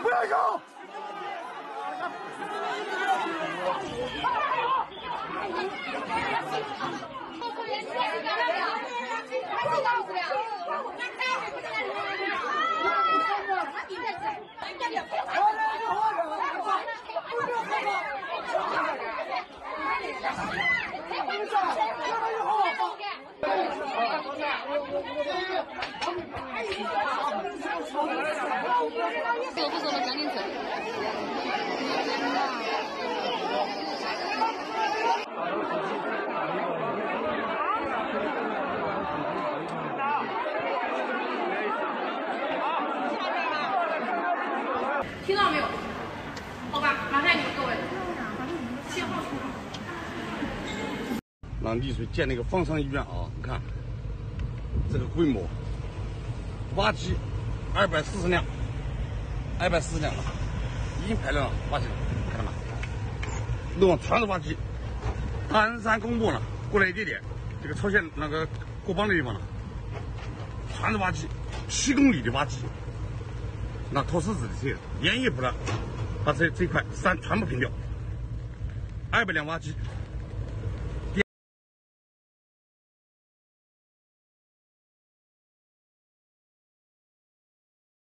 不要走！这个不说了，赶紧走。听到没有？好吧，麻烦你们各位，信号。让丽水建那个方舱医院啊，你看这个规模，挖机240辆，240辆了，已经排了挖机了，看到吗？路上全是挖机。大安山公墓了，过来一点点，这个超县那个过帮的地方了，全是挖机，7公里的挖机，那拖石子的车连夜不了，把这块山全部平掉，200辆挖机。